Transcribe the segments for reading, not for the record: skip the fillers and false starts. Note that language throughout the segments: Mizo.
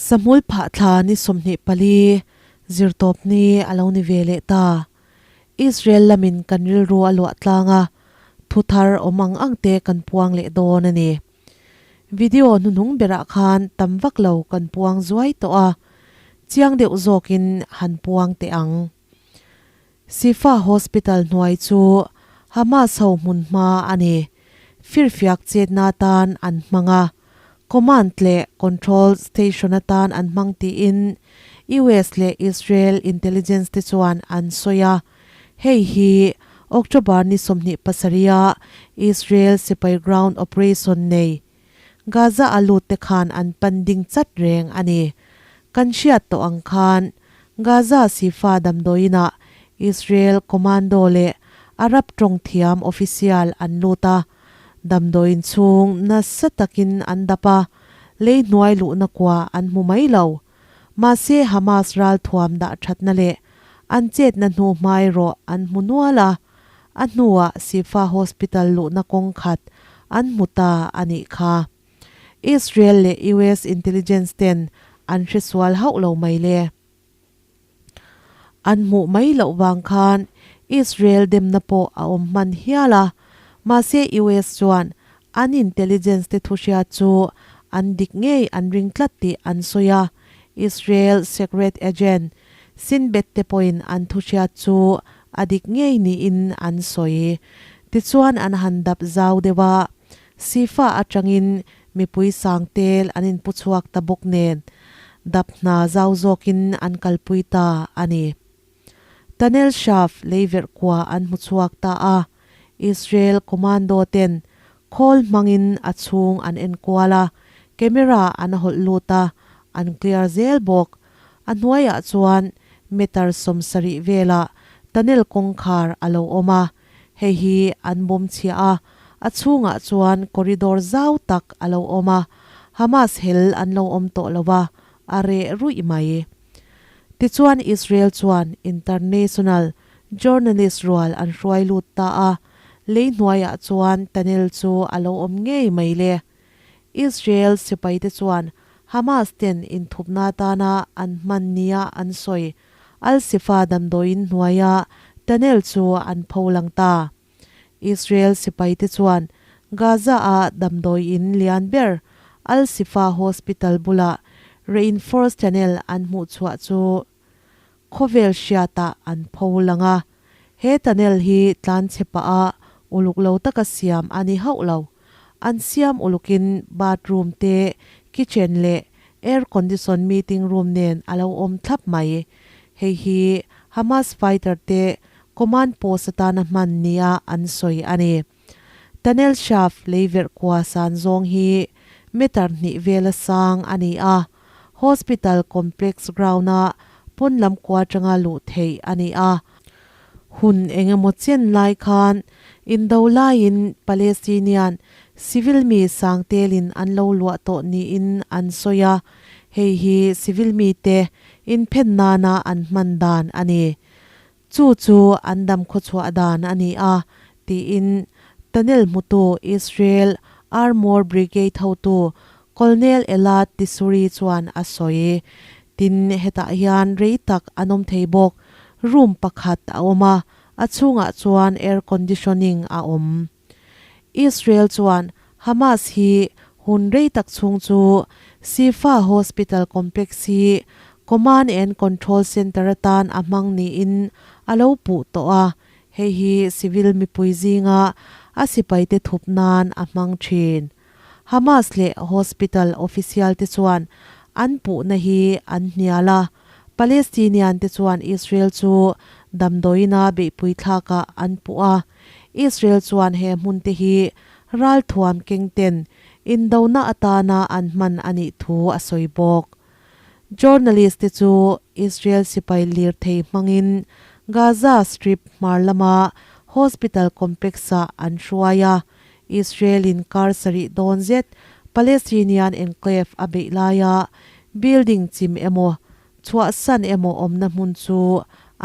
Sahmul phah thla ni 24 zirtawp ni a lo ni ve leh ta. Israel lamin kan rilru a luah tlang a, thu thar awm ang ang te kan puang leh dawn a ni. Video hnuhnung berah khan tam vak lo kan puang zuai tawh a, chiang deuh zawkin han puang teh ang. Shifa Hospital hnuai chu Hamas ho hmun hma a ni. Firfiak chetna atan an hmang a, command leh control station atan an hmang tiin US leh Israel intelligence te chuan an sawi a. Hei hi October ni 27 a Israel sipai ground operation nei Gaza a lut te khan an pan ding chat reng a ni. Kan hriat tawh ang khan Gaza Shifa damdawiinah Israel commando leh Arab tawng thiam official an lut a, damdawiin chhung nasa takin an dap a, lei hnuai luhna kua an hmu mai lo. Mahse Hamas ralthuam dah thatna leh an chetna hnu hma erawh an hmu nual a, a hnuah Shifa Hospital luhna kawng khat an hmu ta a nih kha. Israel leh US intelligence ten an hresual hauh lo mai le. An hmuh mai loh vang khan Israel demna pawh a awm hman hial a, mahse US chuan an intelligence te thuhria chu an dik ngei an ring tlat tih an sawi a, Israel secret agent Shin Bet te pawhin an thuhria chu a dik ngei niin an sawi. Tichuan an han dap zau deuh a, Sifa atangin mipui sang tel an inpu chhuak ta bawk nen dap hna zau zawkin an kalpui ta a ni. Tunnel shaft leiverh kua an hmu chhuak ta a, Israel commando ten khawl hmangin a chhung an enkual a, camera an hawlh lut a, an clear zel bawk. A hnuaiah chuan meter 70 velah tunnel kawngkhar a lo awm a, hei hi an bawm chhiah a, a chhungah chuan corridor zau tak a lo awm a, Hamas hel an lo awm tawh lo a, a reh ruih mai. Tichuan Israel chuan international journalist rual an hruai lut ta a, lei hnuaiah chuan tunnel chu a lo awm ngei mai le. Israel sipaite chuan Hamas ten inthupna atana an hman nia an sawi Al-Shifa damdawiin hnuaia tunnel chu an pho lang ta. Israel sipaite chuan Gaza-a damdawiin lian ber Al-Shifa Hospital bulah reinforced tunnel an hmuh chhuah chu khawvel hriatah an pho lang a. He tunnel hi tlanchhe pah a uluk lo taka siam a ni hauh lo. An siam ulukin bathroom te, kitchen leh air condition meeting room nen a lo awm thlap mai. Hei hi Hamas fighter te command post atana hman nia an sawi a ni. Tunnel shaft leiverh kua san zawng hi meter hnih vela sang a ni a, hospital complex ground-a pawn lam kua atanga luh theih a ni a. Hun eng emaw chen lai khan indo laiin Palestinian civil mi sang telin an lo luah tawh niin an sawi a, hei hi civil mite inphen nana an hman dan a ni. Chu chu an dam khawchhuah dan a ni a, tiin tunnel hmutu Israel Armour Brigade hotu Colonel Elad Tisuri chuan a sawi. Tin, hetah hian rei tak an awm thei bawk. Room pakhat a awm a, a chhungah chuan air conditioning a awm. Israel chuan Hamas hi hun rei tak chhung chu Shifa Hospital complex hi command and control center atan a hmang niin a lo puh tawh a, hei hi civil mipui zinga a sipaite thup nan a hmang thin. Hamas leh hospital official te chuan an puhna hi an hnial a, Palestinian te chuan Israel chu damdawiina beihpui thlakah an puh a. Israel chuan he hmun te hi ralthuam keng ten indona atana an hman a nih thu a sawi bawk. Journalist te chu Israel sipai lirthei hmangin Gaza Strip hmar lama hospital complex-ah an hruai a, Israel-in kar sarih dawn zet Palestinian enclave a beih laia building chim emaw chhuahsan emaw awmna hmun chu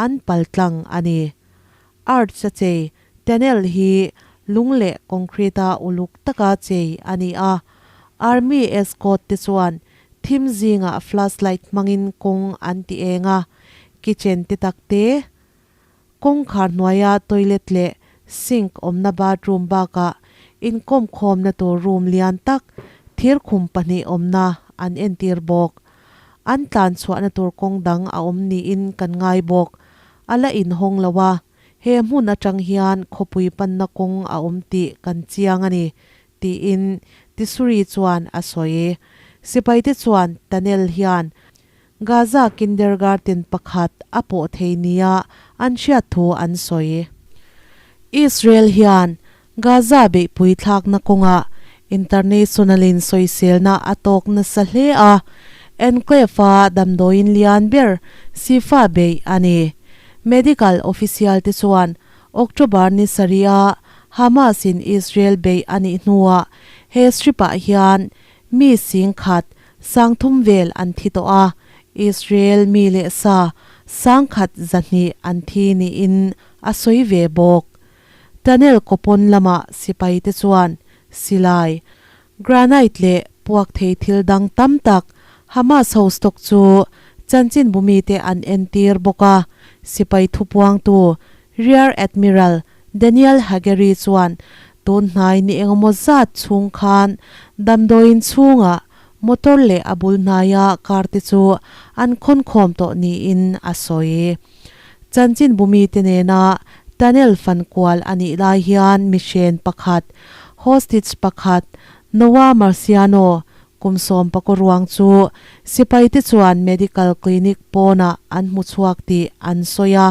an paltlang a ni. Arch a chei tunnel hi lung leh concrete-a uluk taka chei a ni a, Army escort te chuan Thim zingah flashlight hmangin kawng an ti eng a, kitchen te tak te, kawngkhar hnuaia toilet leh sink awmna bathroom bakah inkawmkhawmna tur room lian tak thirkhum pahnih awmna an entir bawk. An tlan chhuahna tur kawng dang a awm niin kan ngai bawk. A la inhawng lo a, he hmun atang hian khawpui panna kawng a awm tih kan chiang a ni, tiin Tisuri chuan a sawi. Sipaite chuan tunnel hian Gaza kindergarten pakhat a pawh thei nia an hriat thu an sawi. Israel hian Gaza beihpui thlakna kawngah international-in sawiselna a tawk nasa hle a, enclave-a damdawiin lian ber Shifa beih a ni. Medical official-te chuan October ni sarih-a Hamas-in Israel beih a nih hnuah he strip-ah hian mi singkhat sangthum vel an thi tawh a, Israel mi leh sa sangkhat zahnih an thi niin a sawi ve bawk. Tunnel kawpawn lamah sipaite chuan silai, granite leh puak thei thil dang tam tak Hamas ho stock chu chanchinbu mite an entir bawk a, sipai thupuangtu Rear Admiral Daniel Hagari chuan tun hnai ni engemaw zat chhung khan damdawiin chhungah motor leh a bul hnaia car te chu an khawnkhawm tawh niin a sawi. Chanchinbu mite nena tunnel fan kual a nih lai hian mihren pakhat, hostage pakhat, Noah Marciano, kum sawm pakaw ruang chu sipaite chuan medical clinic pawnah an hmu chhuak tih an sawi a.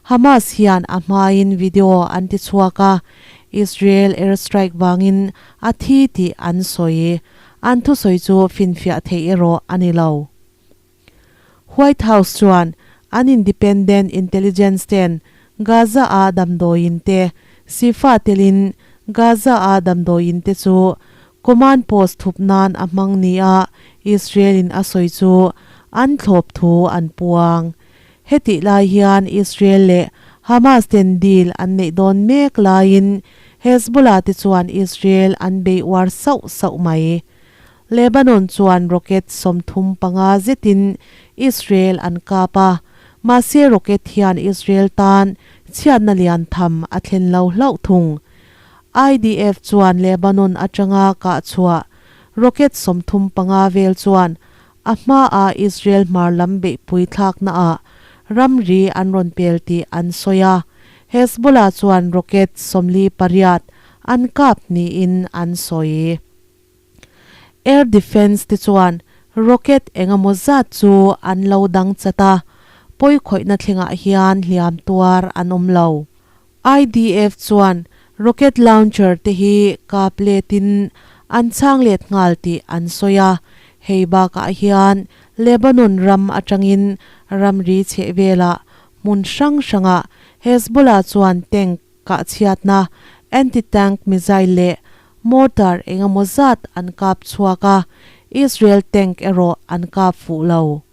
Hamas hian a hmain video an ti chhuak a, Israel airstrike vangin a thi tih an sawi. An thusawi chu finfiah theih erawh a ni lo. White House chuan an independent intelligence ten Gaza-a damdawiin te Shifa telin Gaza-a damdawiin te chu command post thup nan a hmang nia Israel-in a sawi chu an thlawp thu an puang. Hetih lai hian Israel leh Hamas ten deal an neih dawn mek laiin Hezbollah te chuan Israel an bei uar sauh sauh mai. Lebanon chuan rocket 35 zetin Israel an kap a, mahse rocket hian Israel tan chhiatna lian tham a thlen lo hlauh thung. IDF chuan Lebanon atanga kah chhuah rocket 35 vel chuan a hmaa Israel hmar lam beihpui thlaknaah ramri an rawn pel tih an sawi a, Hezbollah chuan rocket 48 an kap niin an sawi. Air Defence te chuan rocket engemaw zat chu an lo dang chat a, pawi khawihna thlengah hian hliam tuar an awm lo. IDF chuan rocket launcher te hi kap letin an chhang let nghal tih an sawi a, hei bakah hian Lebanon ram atangin ramri chheh velah hmun hrang hrangah Hezbollah chuan tank Kah chhiatna, anti-tank missile leh mortar engemaw zat an kap chhuak a, Israel tank erawh an kap fuh lo.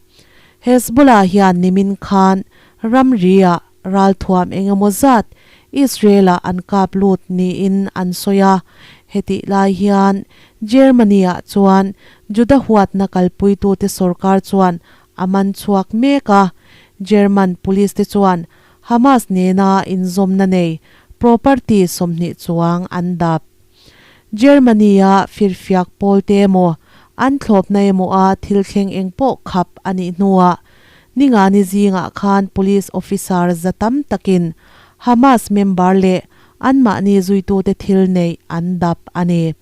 Hezbollah hian nimin khan ramri-ah ralthuam engemaw zat Israel-ah an kap lut niin an sawi a, hetih lai hian Germany-ah chuan Juda huatna kalpuitute sorkar chuan a man chhuak mek a, German police te chuan Hamas nena inzawmna nei property 20 chuang an dap. Germany-a firfiak pawl te emaw, an thlawpna emaw a thil thleng eng pawh khap a nih hnuah Ningani zingah khan police officer za tam takin Hamas member leh anmahni zuitute thil neih an dap a ni.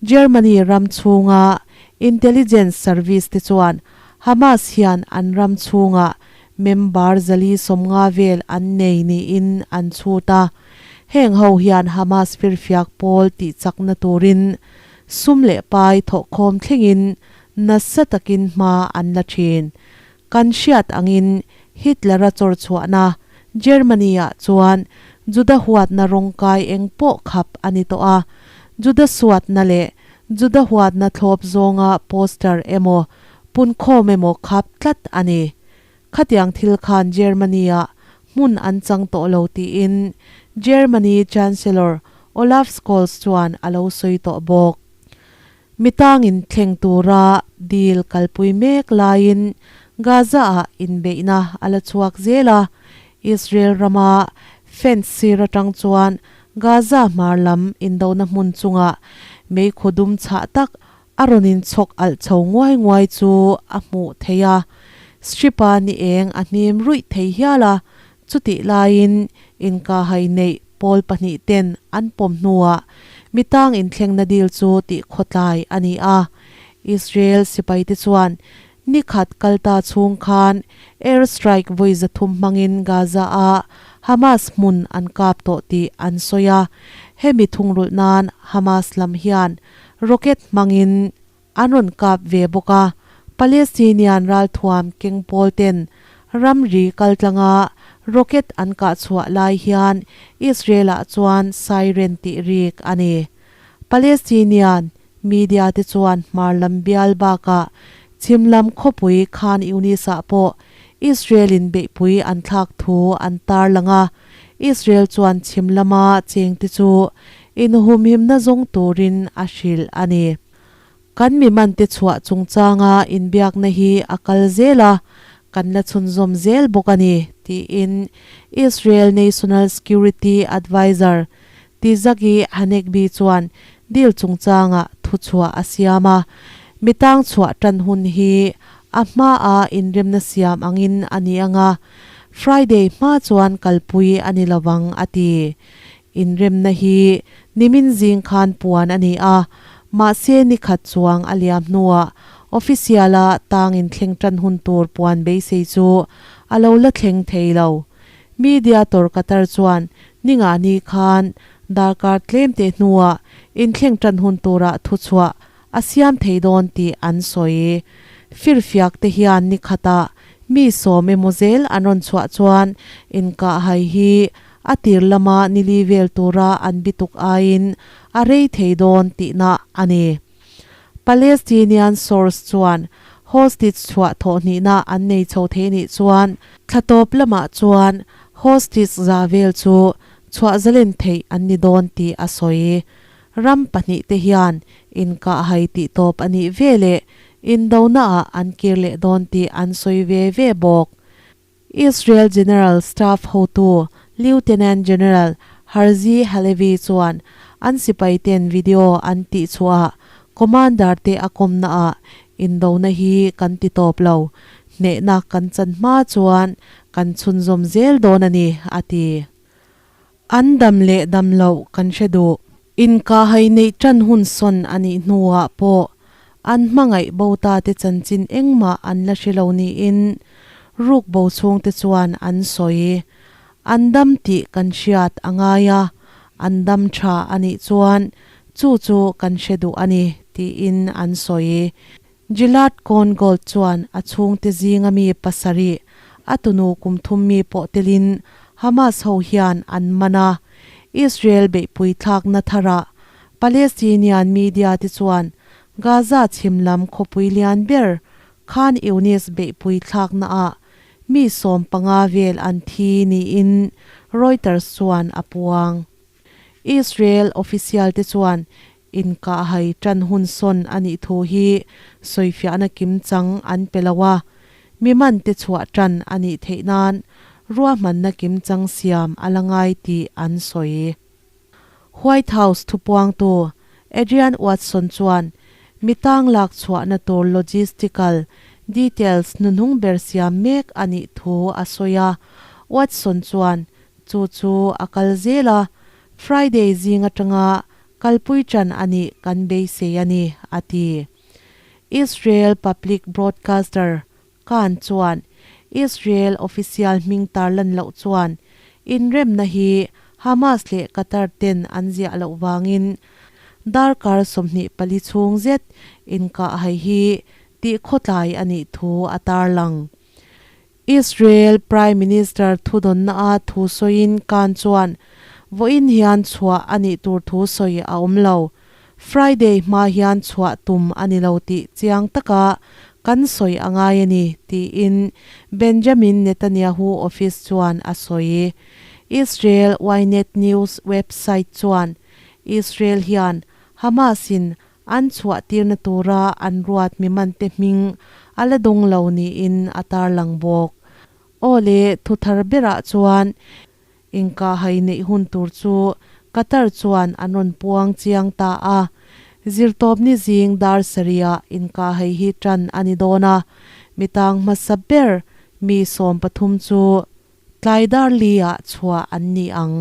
Germany ram chhunga intelligence service te chuan Hamas hian an ram chhungah Member 450 vel an nei niin an chhut a, heng ho hian Hamas firfiak pawl tih chakna turin sum leh pai thawhkhawm thlengin nasa takin hma an la thin. Kan hriat angin Hitler-a chawr chhuahna Germany-ah chuan Juda huatna rawngkai eng pawh khap a ni tawh a, Juda suatna leh Juda huatna thlawp zawnga poster emaw punkhawm emaw khap tlat a ni. Khatiang thil khan Germany-ah hmun an chang tawh lo tiin Germany Chancellor Olaf Scholz chuan a lo sawi tawh bawk. Mitangin thleng tura deal kalpui mek laiin Gaza-ah inbeihna a la chhuak zel a, Israel rama fence sir atang chuan Gaza hmar lam indona hmun chungah meikhaw dum chhah tak a rawn inchhawk alh chho nguai nguai chu a hmuh theih a. Strip-a ni eng a hnim ruih thei hial a, chutih laiin inkahhai neih pawl pahnihten an pawm hnuah mitang inthlengna deal chu tih khawtlai a ni a. Israel sipaite chuan Ni khat kal ta chhung khan air strike vawi 300 hmangin Gaza-a Hamas hmun an kap tawh tih an sawi a, hemi thungrulh nan Hamas lam hian rocket hmangin an rawn kap ve bawk a. Palestinian ralthuam keng pawl ten ramri kaltlanga rocket an kah chhuah lai hian Israel-ah chuan siren tih rik a ni. Palestinian Media te chuan hmar lam bial bakah chhim lam khawpui Khan Yunis-ah pawh Israel-in beihpui an thlak thu an tarlang a, Israel chuan chhim lama chengte chu inhumhimna zawng turin a hrilh a ni. Kan mimante chhuah chungchanga inbiakna hi a kal zel a, kan la chhunzawm zel bawk a ni, tiin Israel National Security Adviser Tizaki Hanegbi chuan deal chungchangah thuchhuah a siam a, mi tang chhuah tan hun hi a hmaa inremna siam angin a ni ang a, Friday hma chuan kalpui a ni lovang a ti. Inremna hi nimin zing khan puan a ni a, mahse ni khat chuang a liam hnuah official-a tang inthleng tan hun tur puan beisei chu a lo la thleng thei lo. Media tawr Qatar chuan Ningani khan darkar tlemte hnuah inthleng tan hun turah thuchhuah a siam thei dawn tih an sawi. Firfiak te hian ni khatah mi sawm emaw zel an rawn chhuah chuan inkahhai hi a tir lama nili vel tura an bituk aiin a rei thei dawn tihna a ni. Palestinian source chuan hostage chhuah thawhhnihna an nei chho thei nih chuan thla tawp lamah chuan hostage za vel chu chhuah zalen theih an ni dawn tih a sawi. Ram pahnihte hian inkahhai tih tawp a nih veleh indonaah an kir leh dawn tih an sawi ve ve bawk. Israel General Staff hotu Lieutenant General Herzi Halevi chuan an sipaiten video an tihchhuah commander te a kawmnaah indona hi kan ti tawp lo, hnehna kan chan hma chuan kan chhunzawm zel dawn a ni, a ti. An dam leh dam loh kan hre duh. Inkahhai neih tan hun sawn a nih hnuah pawh an hmangaih bo ta te chanchin engmah an la hre lo niin ruk bo chhungte chuan an sawi. An dam tih kan hriat a ngai a, an dam tha a nih chuan chu chu kan hre duh a ni, tiin an sawi. Gilad Korngold chuan a chhungte zinga mi pasarih, a tunu kum thum mi pawh telin Hamas ho hian an man a. Israel beihpui thlakna tharah Palestinian media te chuan Gaza chhim lam khawpui lian ber Khan Younis beihpui thlaknaah mi 15 vel an thi niin Reuters chuan a puang. Israel official te chuan Inkahhai tan hun sawn a nih thu hi sawifiahna kimchang an pe lo a, mi mante chhuah tan a nih theih nan ruahmanna kimchang siam a la ngai tih an sawi. White House thupuangtu Adrienne Watson chuan mi tang lak chhuahna tur logistical details hnuhnung ber siam mek a nih thu a sawi a. Watson chuan chu chu a kal zel a, Friday zing atanga kalpui tan a nih kan beisei a ni, a ti. Israel public broadcaster Kan chuan Israel official hming tarlan loh chuan inremna hi Hamas leh Qatar ten an ziah loh vangin darkar 24 chhung zet inkahhai hi tihkhawtlai a nih thu a tarlang. Israel Prime Minister thudawnna-a thu sawiin Khan chuan vawiin hian chhuah a nih tur thu sawi a awm lo. Friday hma hian chhuah tum a ni lo tih chiang taka kan sawi a ngai a ni, tiin Benjamin Netanyahu office chuan a sawi. Israel Ynet News website chuan Israel hian Hamas-in. an chhuah tirna tura an ruat mi mante hming a la dawng lo niin a tarlang bawk. Aw le, thu thar berah chuan inkahhai neih hun tur chu Qatar chuan an rawn puang chiang ta a. Zirtawpni zing dar sarihah inkahhai hi tan a ni dawn a, mi tang hmasa ber mi 13 chu tlai dar li-ah chhuah an ni ang.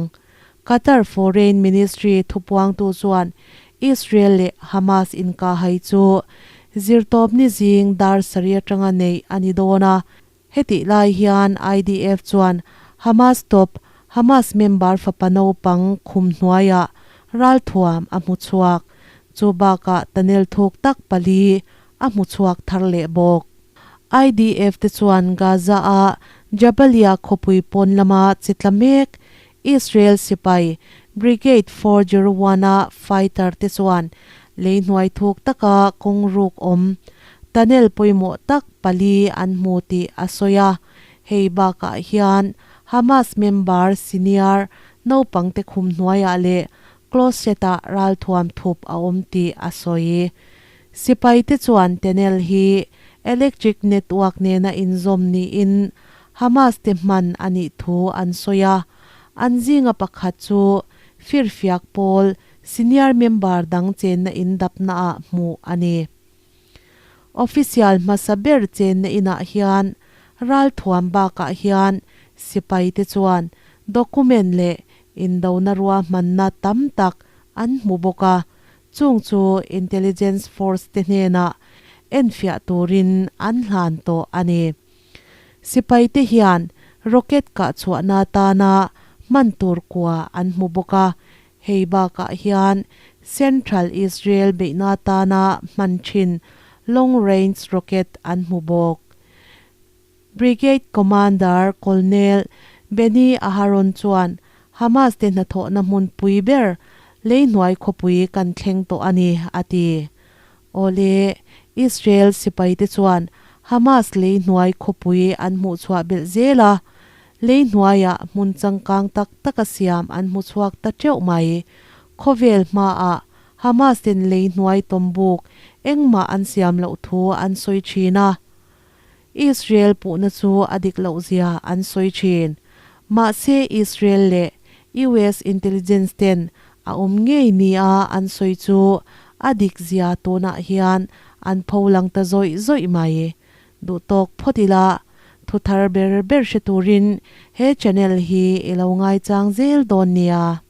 Qatar Foreign Ministry thupuangtu chuan Israel leh Hamas inkahhai chu Zirtawpni zing dar sarih atanga neih a ni dawn a, Hetih lai hian IDF chuan Hamas top Hamas member fapa naupang khum hnuaiah ralthuam a hmu chhuak. Chu bakah tunnel thuk tak pali a hmu chhuak thar leh bawk. IDF te chuan Gaza-a Jabalia khawpui pawn lama che tla mek Israel sipai Brigade 401-a fighter te chuan lei hnuai thuk taka kawng ruk awm tunnel pawimawh tak pali an hmu tih a sawi a. Hei bakah hian Hamas member senior naupangte khum hnuaiah leh closet-ah ralthuam thup a awm tih a sawi. Sipaite chuan tunnel hi electric network nena inzawm niin Hamas te hman a nih thu an sawi a, an zinga pakhat chu firfiak pawl senior member dang chenna in dapnaah hmuh a ni. Official hmasa ber chenna inah hian ralthuam bakah hian sipai te chuan document leh indona ruahmanna tam tak an hmu bawk a, chung chu intelligence force te hnenah enfiah turin an hlan tawh a ni. Sipaite hian rocket kah chhuahna atana hman tur kua an hmu bawk a, hei bakah hian Central Israel beihna atana hman thin long range rocket an hmu bawk. Brigade Commander Colonel Benny Aharon chuan Hamas te hnathawhna hmunpui ber leihnuai khawpui kan thleng tawh a ni, a ti. Awle, Israel sipaite chuan Hamas lei hnuai khawpui an hmuhchhuah belh zel a, lei hnuaiah hmun changkang tak taka siam an hmuchhuak ta teuh mai. Khawvel hmaah Hamas ten lei hnuai tawmbuk engmah an siam loh thu an sawi thin a. Israel puhna chu a dik loh zia an sawi thin. Mahse Israel leh US intelligence ten a awm ngei nia an sawi chu a dik zia tunah hian an pho lang ta zawih zawih mai. Duhtawk phawt ila, thu thar ber ber hre turin he channel hi i lo ngaichang zel dawn nia.